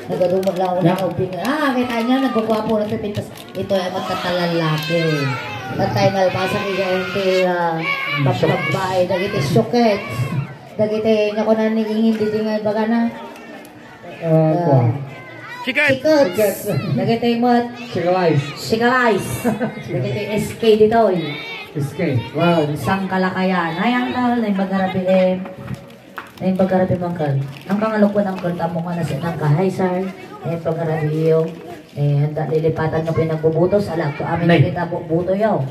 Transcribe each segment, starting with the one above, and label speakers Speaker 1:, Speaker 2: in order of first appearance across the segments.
Speaker 1: Nagadumot lang ako ng uping. Kita niya, nagkukwapo na pipintas. Ito ay magkatalalaki. Tatay nalbasa niya hindi pagbabay. Dagiti syuket. Dagiti niya ko na nagingin dito nga baga na. Chikets. Dagiti mo. Sikalais. Dagiti SK dito.
Speaker 2: SK. Wow.
Speaker 1: Isang kalakayan. Ay, angkal. Ay, pagkarabi mangkal. Ang pangalukwan ang kulta mo nga na sinang kahay, sir. Ay, pagkarabi yung lilipatan na pinagbubutos. Alam ko, amin kita buto yaw.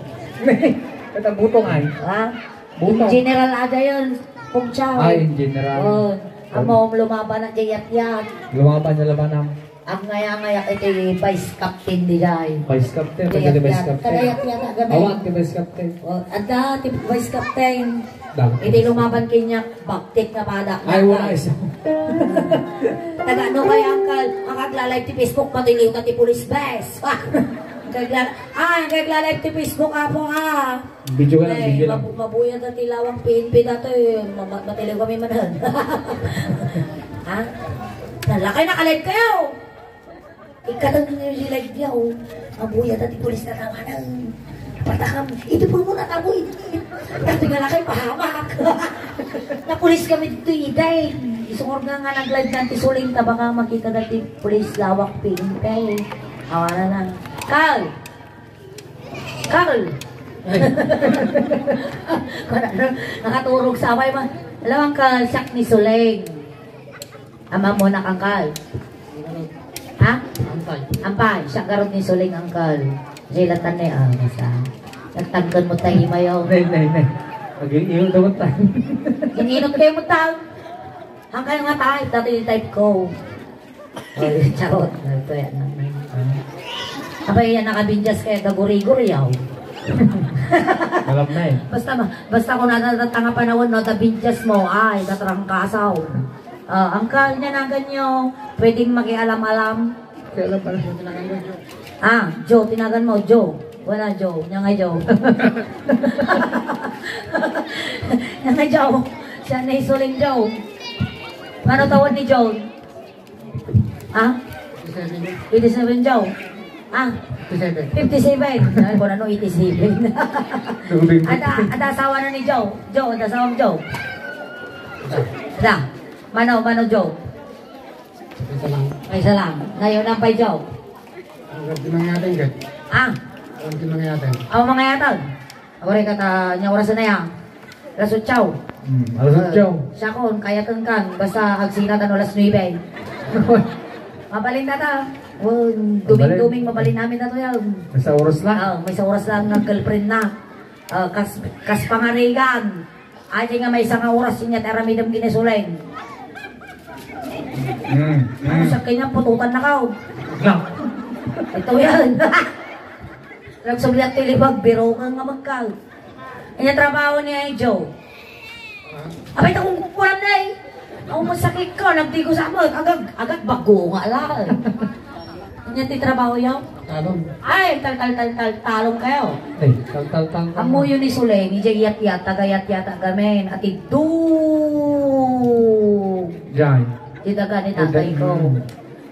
Speaker 2: Ito butong ay.
Speaker 1: Ha? Butong. General ada yun. Pungchaw.
Speaker 2: Ay, in general.
Speaker 1: Amo, lumaban na jayat-yat.
Speaker 2: Lumaban niya laban ng
Speaker 1: ang ngaya-ngaya ito yung vice captain di jay.
Speaker 2: Vice captain? Pagkali vice captain?
Speaker 1: Kadayat-yat agad.
Speaker 2: Awat ka vice captain?
Speaker 1: Ada, vice captain. Hindi lumaban kanya baktik na padak.
Speaker 2: Ay, wala isa.
Speaker 1: Taga ano kaya ang kaglalay ti Facebook matiliw na ti police best. Kaglalay ti Facebook ako ha.
Speaker 2: Video ka lang, video lang.
Speaker 1: Mabuya na tilawang PNP na to eh. Matiliw kami manan. Ha? Nalakay na ka-live kayo. Ikatang nililig niya oh. Mabuya na ti police na tawanan. Patakam, ito po muna tabo ito. Kasi nga lakay pahamak. Napulis kami dito iday. Isungor nga nag-live natin suling ta baka makita natin pulis lawak pinipay. Awana lang. Carl! Nakaturog sa away man. Alam ang Carl, siyak ni Suling. Ama mo na kang Carl. Ha? Ampay. Siyak garot ni Suling ang Carl. Jilatan na basta. Nagtagdan mo tayo mayaw.
Speaker 2: Nay. Mag-iinot daw tayo.
Speaker 1: Ininot kayo mo tayo. Hanggang nga tayo, dati yung type ko. Charot. Abay yan nakabinjas kaya gaguri-guri yaw.
Speaker 2: Malap na eh.
Speaker 1: Basta kung natatanga panahon na nabinjas mo, ay, kasaw. Ang kal niya na ganyo, pwedeng mag-ialam-alam.
Speaker 2: Kaya pala.
Speaker 1: Joe, tinagan mo, Joe. Wala, Joe. Yan nga, Joe. Yan nga, Joe. Siya na isuling Joe. Ano tawad ni Joe? 87 Joe. 57. Ay, kung ano 87. Ada asawa na ni Joe. Joe, ada asawa ni Joe. Mano, Joe. Isa lang. Ngayon ang pay Joe.
Speaker 2: Ang kinangyatan ka? Ang kinangyatan?
Speaker 1: Ang mga yatan. Abore kata niya orasan na yan. Rasot chow.
Speaker 2: Rasot chow.
Speaker 1: Siya kon, kaya kan. Basta agsinatan oras 9. Mabalin na ta. Duming mabalin namin na to yan.
Speaker 2: May sa oras lang?
Speaker 1: May sa oras lang ng girlfriend na. Kas pangarigan. Ay nga may isang oras niya taramidam ginesuleng. Ano sa kanya pututan na kao? Ito yan. Nagsubliat tilibag, biro ka nga magkal. Kanya trabaho niya ay Joe. Abay, akong kukulam na eh. Ako masakit ko, nagtigo sa amot. Agad bago nga lang. Kanya titrabaho yaw?
Speaker 2: Talong.
Speaker 1: Ay, talong kayo.
Speaker 2: Ay, tal.
Speaker 1: Amo yun ni Sule, ni Jayat-yat, tagayat-yat agamin. At ito.
Speaker 2: Diyan.
Speaker 1: Ditaga ni tatay ko.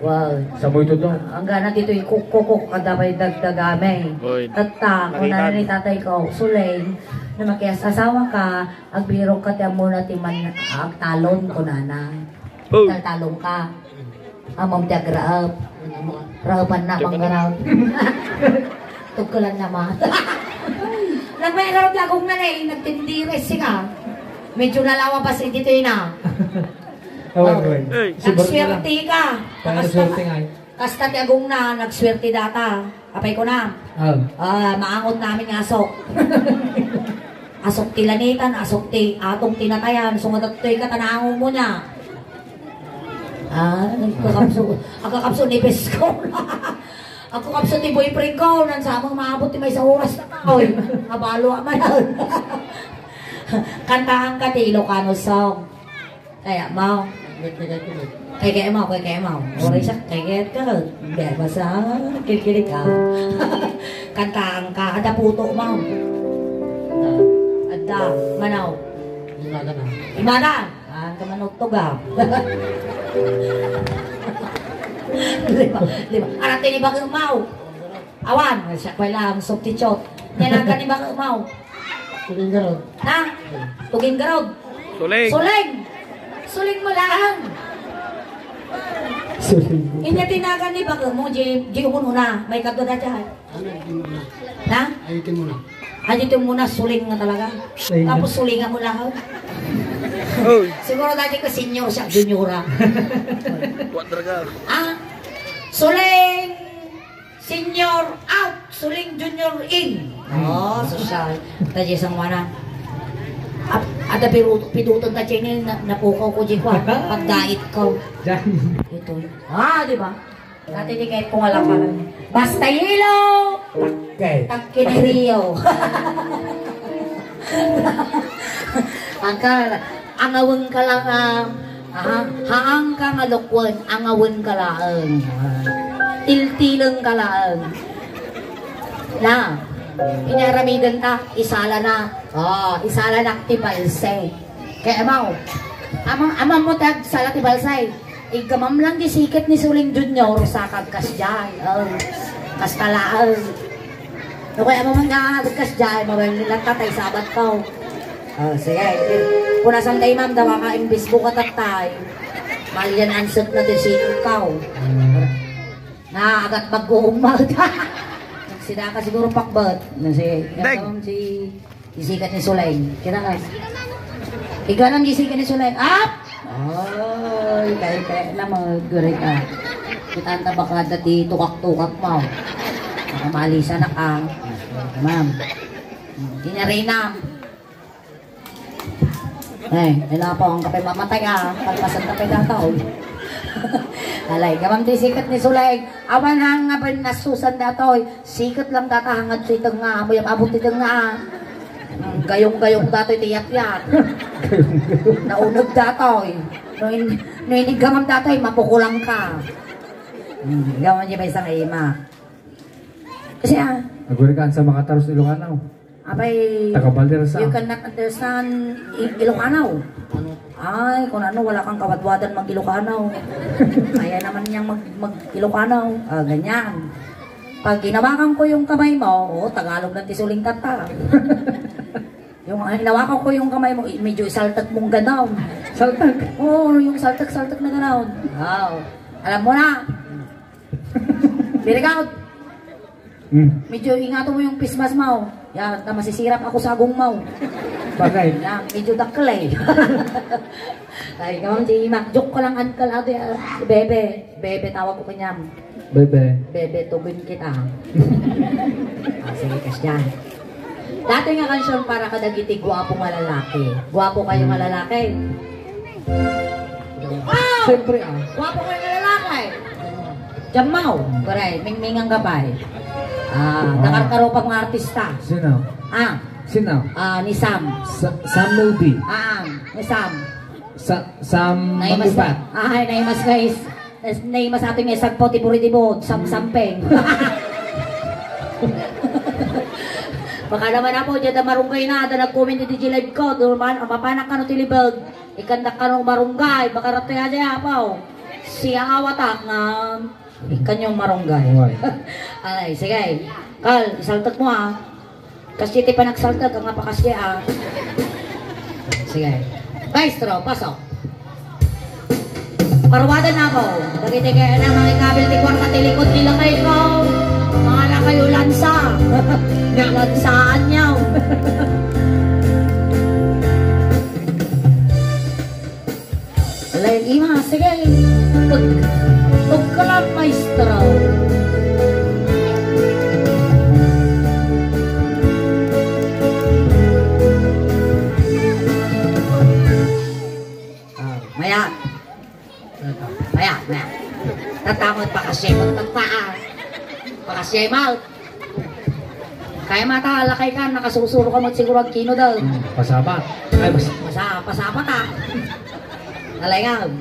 Speaker 1: Wow.
Speaker 2: Samoy ito doon.
Speaker 1: Ang gana dito yung kukukuk kada may dagdagame. Tata, kung na ni tatay ko, Sulay, na makias asawa ka, agbiro ka tiyan muna timan ang talon ko na. Talong ka. Amam tiyak raap. Raapan na pang garaw. Tugkalan naman. Nagmayroon lagong na nagtindires ka. Medyo nalawa pa sa dito yun nagswerte ka. Kasta ti agong na, nagswerte data. Apay ko na. Maangot namin ng asok. Asok ti lanitan, asok ti atong tinatayan. Sungadat to'y katanangon mo niya. Agakapso ni best ko. Ako kapso ti boyfriend ko. Nansamang maabot ti may sa oras na tao. Kabalo ka man. Kantahan ka ti Ilocano song. Kaya mau. Kaya mau. Oray siya, kaya ka. Kaya basta, kikilig ka. Kantaan ka, ada puto mau. Ada, manaw. Imada. Kamanot to ga. Di ba? Arang tinibag umaw. Awan, siya ko lang, subtichot. Yan ang kanibag umaw.
Speaker 2: Tuloy ka ron.
Speaker 1: Na? Tuging garod.
Speaker 3: Suling.
Speaker 1: Suling! Suling mo lang.
Speaker 2: Suling.
Speaker 1: Inya tinagan ni bag mo, di umuno na. May kagoda dyan. Na?
Speaker 4: Ayitin mo na.
Speaker 1: Ayitin mo na, suling nga talaga.
Speaker 2: Ayun.
Speaker 1: Tapos sulingan mo lang.
Speaker 3: Oy.
Speaker 1: Siguro dati ko senior siya, juniora.
Speaker 3: What talaga?
Speaker 1: Ah, suling senior out, suling junior in. Oh, social. Tadi sang mana? Ada piduton ta chene napukaw ko di ko pagdait ko.
Speaker 2: Diyan.
Speaker 1: Ito. Ah, di ba? Dati di kahit kung alam ka lang. Basta hilo!
Speaker 2: Okay.
Speaker 1: Tagkiniriyo. Angawin ka lang haang ka malukwan, angawin ka lang. Tiltilang ka lang. Na, inaramigan ta, isala na. Oh, isala na tibalsay. Kaya amaw, amang mo tag sala tibalsay. Igamam lang di sikat ni Suling Junior sa kagkas dyan. Kas talaan. No, kaya mo mga kagkas dyan, mawala nilang tatay sabat ko. Sige. Kung nasan tayo ma'am, daw ka-imbis mo katatay. Malian ansot na din si ikaw. Na agat mag-uong malda. Sida ka siguro pakbat. Si isikat ni Suling. Kira nga. Ikaw nang isikat ni Suling. Up! Ay, kaya na mag-guri ka. Kita ang baka dati tukak-tukak mo. Nakamalisa na ka. Ma'am. Kinarinam. Wala po ang kape mamatay pagpasan kape dataw. Alay, gamang di sikat ni Suling. Awan hang nga ba nasusan datoy. Sikat lang datahangad sa itang nga. Mo yung abot itang nga. Gayong-gayong datoy tiyak-yak. Naunag datoy. No hindi gamang datoy, mapukulang ka. Gamang niya ba isang ima. Kasi
Speaker 2: Nagurikaan sa mga taros Ilocano.
Speaker 1: abay,
Speaker 2: Taga-Baldersa.
Speaker 1: you cannot understand Ilocano. Ay, kung ano, wala kang kawadwadan mag-Ilocano. Kaya naman niyang mag-Ilocano. Ganyan. Pag ginawakan ko yung kamay mo, Tagalog ng tisuling tata. Yung hinawakan ko yung kamay mo, medyo isaltag mong ganaw.
Speaker 2: Saltag.
Speaker 1: Oo, yung saltag-saltag na ganaw. Wow. Alam mo na. Birigaw. Medyo ingatan mo yung pismas mo. Yan, masisirap ako sa agong mo.
Speaker 2: Bagay.
Speaker 1: Yan, medyo daklay. Ay, kamang si Mac. Joke ko lang, uncle. Bebe. Bebe, tawag ko kanyang.
Speaker 2: Bebe.
Speaker 1: Bebe, tubin kita. Sige, kas dyan. Dati nga kansyon para kadagiti, gwapo nga lalaki. Gwapo kayo nga lalaki. Wow!
Speaker 2: Siyempre
Speaker 1: Gwapo kayo nga lalaki. Jamaw. Correct. Mingmingang gabay. Nakarkaro pang mga artista.
Speaker 2: Sino? Sino?
Speaker 1: Ni Sam.
Speaker 2: Sam Moody.
Speaker 1: Ni Sam.
Speaker 2: Sam Magupat.
Speaker 1: Naimas guys. Naimas ating may sagpo, tipuri-tibot. Sam-sampeng. Baka naman ako, dyan na marunggay na, da nag-comment di live ko, mapanak ka no tilibag, ikandak ka no marunggay, baka rato yan siya, apaw. Siya awatak na, ikan yung marunggay. Ay, sige. Kal, isaltag mo Kasi ti pa nagsaltag, ang napakasya Sige. Maestro, pasok. Parwadan na ako. Dagiti kaya na mga ikabil ti kwarta tilikod nila kayo. Mga na kayo lansa. Lansaan niyaw. Lain ima, sige. Pagkalang maestro. Maya. Tatamot pa kasi magtagpaan. Pakasyemal. Kaya mata, lakay ka, nakasusuro ka magsiguro kino daw.
Speaker 2: Pasabat. Ay,
Speaker 1: Pasapa ka. Nalayag.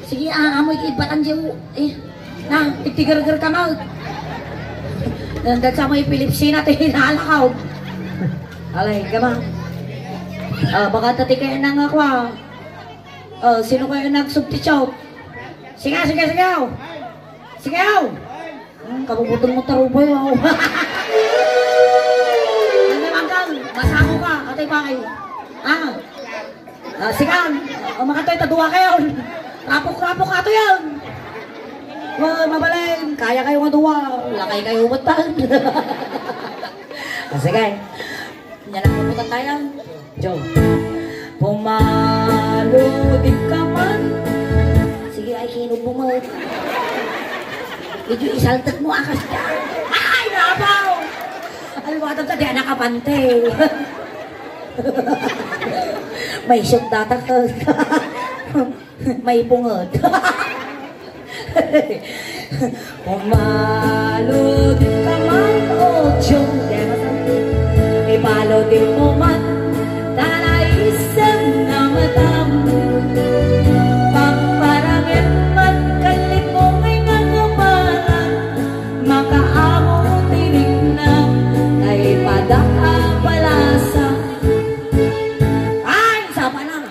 Speaker 1: Sige, amoy kiibatan siya. Itigar-gar ka mag. Nandag sa may Pilipsina, tinalakaw. Alay, gama. Baka tati kayo nang ako sino kayo nagsubtitsaw? Sige. Sige, yaw! Kabubutong mo tarubo, yaw. Ano manggang, masako ka, atay pa kayo. Sige, makatoy, taduwa kayo. Rapok-rapok ka to yan. Mabalin, kaya kayo maduwa. Lakay kayo umatan. Sige, yan ang puputan tayo. Joe. Pumalo din ka man. Sige, ay hinog mo mo. Medyo isaltat mo akas ka. Ay, nabaw! Alam mo, atang di nakapante. May shoot data ka. May pungod. Pumalo din ka man, oh, Joe. Ipalo din mo man. Isang na matam pagparangin man kalit mo ngay nagamarang makaamo tinig na kay padakapalasa. Ay! Sama na!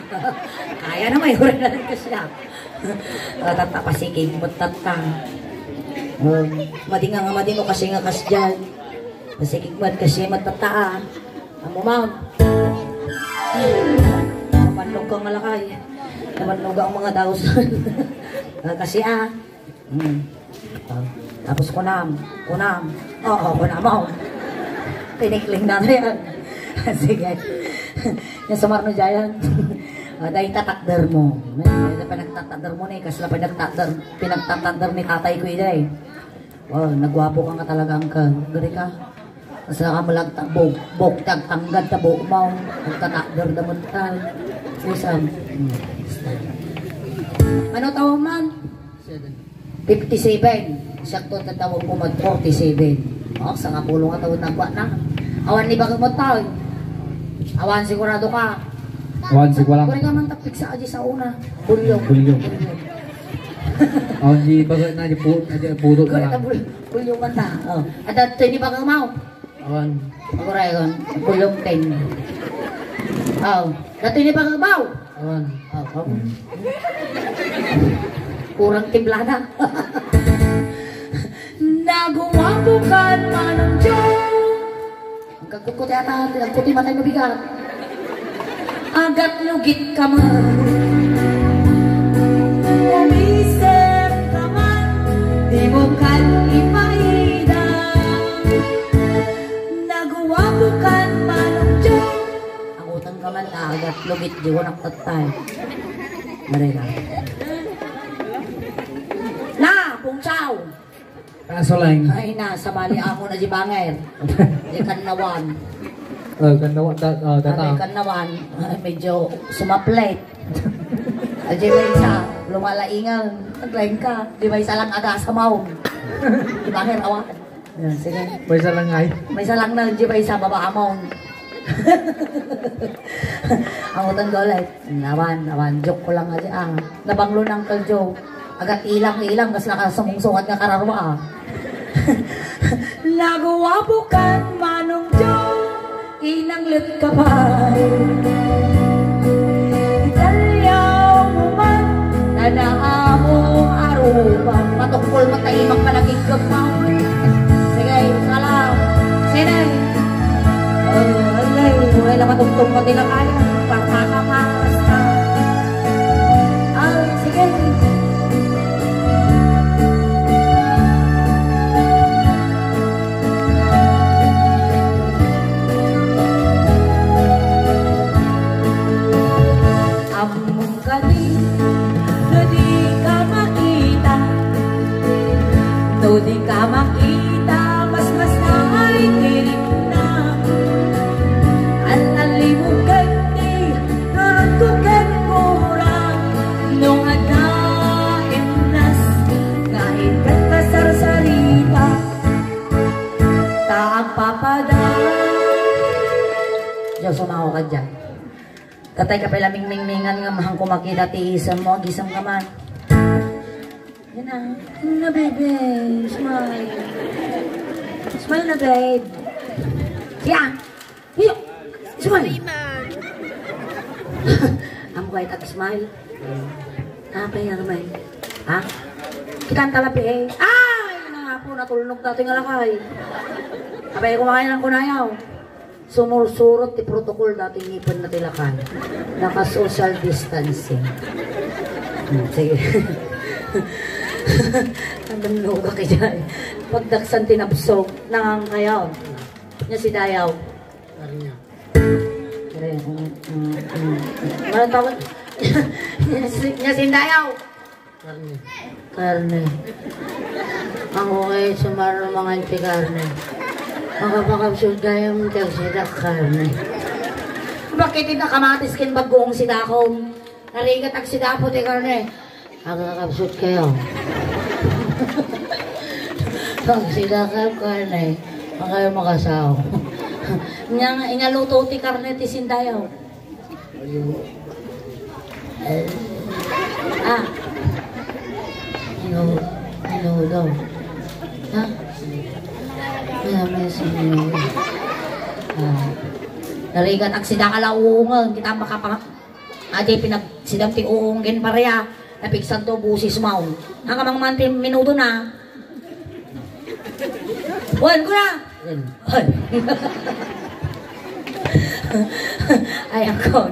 Speaker 1: Kaya na may hura na rin kasi lang. Tatapasikig mo tatang. Madi nga madi mo kasi nga kas dyan. Pasikig mo kasi matataan. Ang mumount. Namanlog kang malakay. Namanlog ang mga dausan. Kasi tapos kunam. Oo, kunam. Tinikling na yan. Sige. Yung sumarno dyan. Dahil tatakder mo. Pinagtatakder mo na eh. Kasi pinagtatakder ni tatay ko eh. Wow, nagwapo ka nga talagang ka. Gari ka. Kasi ka malagtabog, bogtag, tanggad, tabo, maw, magtatakder na muntal. Isang. Ano tawag man? 57. Sakto na tawag ko mag 47. O, sa kapulong ka tawag nagwa na. Awan ni bagay mo tawag. Awan sigurado ka.
Speaker 2: Awan sigurado.
Speaker 1: Kuri ka man tapik sa aji sa una. Bulyong.
Speaker 2: Awan di bagay na di puro ka lang.
Speaker 1: Bulyong ka ta. At ito ni bagay mo.
Speaker 2: Awan.
Speaker 1: Kuray kon, bulong 10. Dati ni pagbaw.
Speaker 2: Awan.
Speaker 1: Kurang timblada. Nagwabukan manong Diyo. Ang kagkuti ata, ang kuti matay mabigat. Agat lugit ka man. Umisip ka man. Di mo kan ipaida. Bukan manong Diyo. Ang utang ka man agat lugit di ko naktatay. Marina. Na, pungsaw.
Speaker 2: Kaso lang.
Speaker 1: Ay na, samali ako na di banger. Di kanawan.
Speaker 2: Kanawan, tata.
Speaker 1: Ay kanawan. Medyo sumaplate. Ay di ba isa, lumalaingan. Naglain ka. Di ba isa lang aga sa maong. Di banger awan. Sige.
Speaker 2: May isa lang ay.
Speaker 1: May isa lang na, di ba isa baba among. Ang utang ko ulit. Nawan. Joke ko lang aja. Nabanglo ng kaljo. Agad ilang, kasi nakasumungsungat nga kararwa. Nagwabukan manong Diyo. Inanglit ka pa. Italyaw mo man. Nanaamong arupa. Matukpol matahimang palaging gagmaw. Sige, salam. Sine. Mulai na matugtog mo din ang kaya. Pagkakapakas ka. Sige. Among kadi, no di ka makita. No di ka makita, mas na ay tirik na. Alalimugan di, natugan murang. Nung adain nas, ngayon ka't kasarsarita. Taang papada. Diyos, sumaho ka dyan. Katay ka pala ming-ming-mingan nga mahang kumakita tiisan mo, gisang ka man. Yan na baby, smile. Smile na babe. Siya, hiyo, smile. Ang white at smile. Apa yan naman? Ha? Kita ang talapi eh. natulunok natin nga lakay. Abay, kumain ng kunayaw. Sumursurot ti protocol dating ipon na tilakan. Naka-social distancing. Sige. Hanggang luga ka dyan. Pagdaksan tinapsog, nangangayaw. Nya si Dayaw.
Speaker 2: Karnya.
Speaker 1: Ano tawag? Nya si Dayaw.
Speaker 2: Karnya.
Speaker 1: Karne. Ang okay, sumaro mga anti karne. Makapakapsod kayo mong tagsida karne. Bakit hindi nakamatis kin bagong sidakong? Narigat ang sidapo ti karne. Makakapsod kayo. Pag sidakang karne, makayo makasaw. Ingaluto ti karne ti Sindayaw. Ano daw? Ha? Narigat ang sidakalaungan. Kita makapang... Adi pinagsidam ti uungin pareya. Napiksan to busis mo. Ang kamang manti minuto na. Wan ko na! Ayan ko.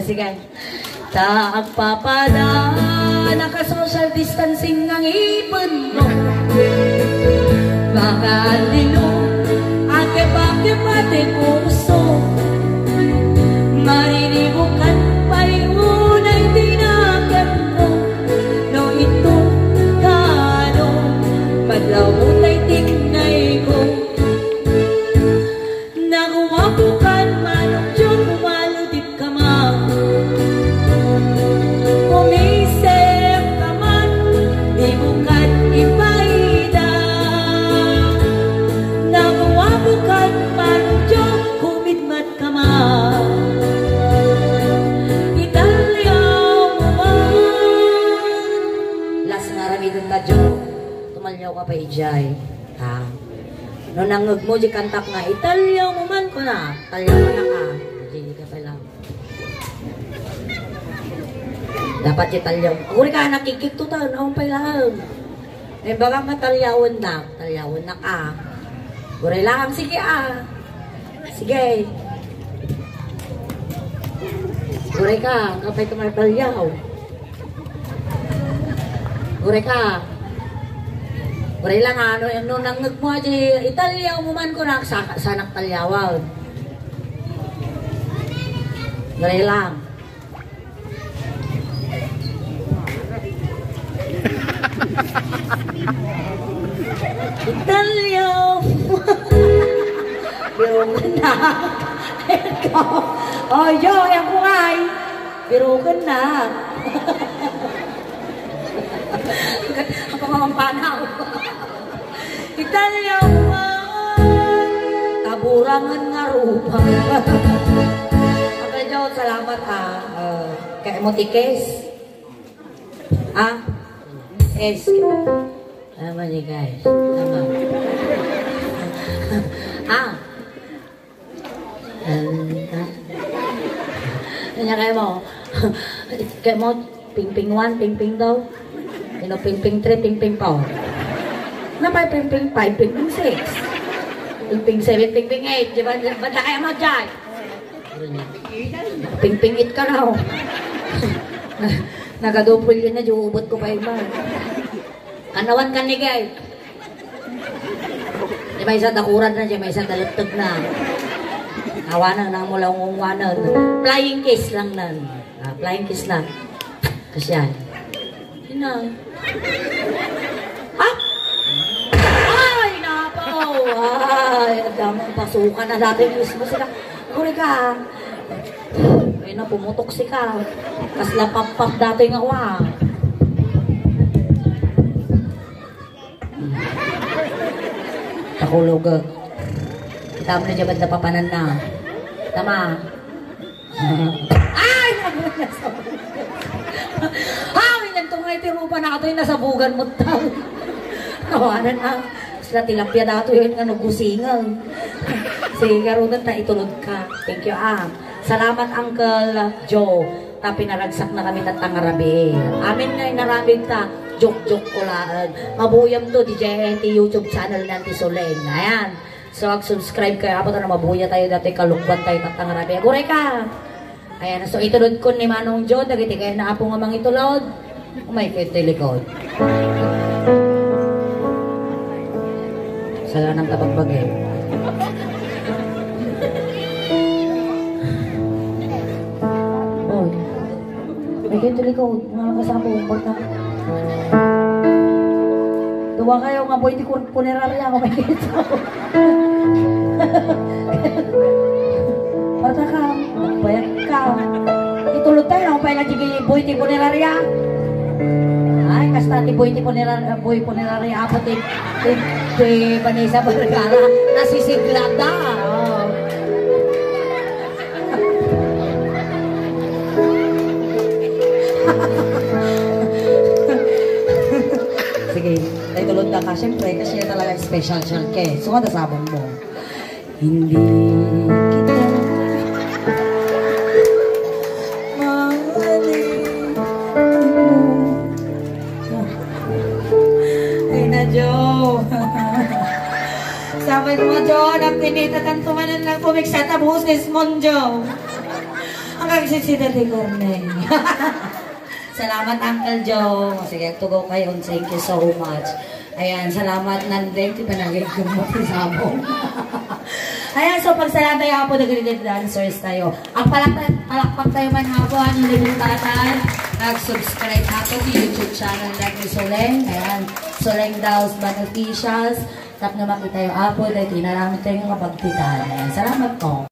Speaker 1: Sige. Tagpapada, naka-social distancing ang ipon mo. Makalilo, akip-akip puso. Mariribukan pa'y unay tinakip ko. No ito, kano, madlawot ay tignay ko. Nakuwapukan, manong Diyon, pumalutip ka man. Umisip ka man, di bukat ipaida. Nakuwapukan, manong Diyon, kumidmat ka man. Italyaw mo man. Las nga ramidon na Diyon, tumalyaw ka pa ijay. Ha? No nangag mo di kantak nga, Italyaw mo man ko na. Italyaw mo na ka. Hindi ka pa lang. Dapat Italyaw. Aguri ka, nakikitutan. Naon pa lang. Eh baga nga Talyawan na. Talyawan na ka. Aguri lang. Sige ah. Sige. Aguri ka. Kapay ka mga Talyaw. Aguri ka. Pare lang ano nangag mo aja Italyaw mo man ko na sanak talyawan. Pare lang. Italyaw. Birukan na. Oh yo, yang kuhay. Birukan na. Ako mamampanaw. Italyaw man, kaburangan nga rupa. Okay, Diyos, salamat ha. Kaya mo tikes? Ha? Kes. Tama niyo guys. Tama. Kanya kayo mo. Kaya mo, ping-ping 1, ping-ping daw. Ping-ping 3, ping-ping 4. Napay ping-ping 5, ping-ping 6. Ping-ping 7, ping-ping 8. Diba na kaya mo dyan? Ping-ping 8 ka na oh. Nagadupol yun na, diubot ko pa iba. Kanawan ka ni guys. Di may isa dakuran na, di may isa dalutog na. Awanan na mula ungwanan. Flying kiss lang nan. Flying kiss lang. Kasi yan. Yun na. Ha? Ay, napaw! Ay, ang damang pasukan na natin mismo sila. Kuri ka. Ay na, pumutok si ka. Kasla pap-pap dati nga wa. Takulog. Kita mo na dyan na papanan na. Tama. Ay! Ay! Nagtungay tirupa na ito yung nasabugan mo tao. Nawanan ang sila tilapia dato yun nga nagusingang. Sige, karunan na itulog ka. Thank you, Salamat, Uncle Joe. Pinaragsak na kami ng tangarabi. Amin nga, inarabig ta. joke ko lang. Mabuyam to, DJ YouTube channel ng Tisoleng. Ayan. So, subscribe kayo. Apo na mabuya tayo dati, kalukbat tayo, tatangarabi. Aguray ka! Ayan. So, itulod ko ni Manong John. Dagiti kayo na apo nga mang itulod. Umay kayo telikod. Sala ng tapagbagay. May kayo tulikod, mga kasama po, tuwa kayo nga boy, di ko punerarya ako may kito. Bata ka, bayag ka. Itulog tayo, ako pa yung boy, di punerarya. Ay, kasta ti boy, di punerarya, apo ti Vanessa Vergara, nasisiglada. Sige, tayo tulod na ka. Siyempre, kasi yan talaga special siya. Okay, so ano sabon mo? Hindi kita mahalin mo. Ay na, Joe. Sabi mo, Joe, nagtinita tanto manan lang pumiksa na business mo, Joe. Ang kagsisida di Cornel. Salamat, Uncle Joe. Sige, tugaw kayo. Thank you so much. Ayan, salamat nandeng. Di ba naging kumapisabong? Ayan, so pagsalamat tayo po nag-reading dancers tayo. Ang palakpak tayo man hapon. Hindi mo tatay. Nag-subscribe ako sa YouTube channel like ni Soleng. Ayan, Soleng Daos Band Officials. Tap na makita yung apo. Dahil tinarami tayong mapagtitan. Ayan, salamat po.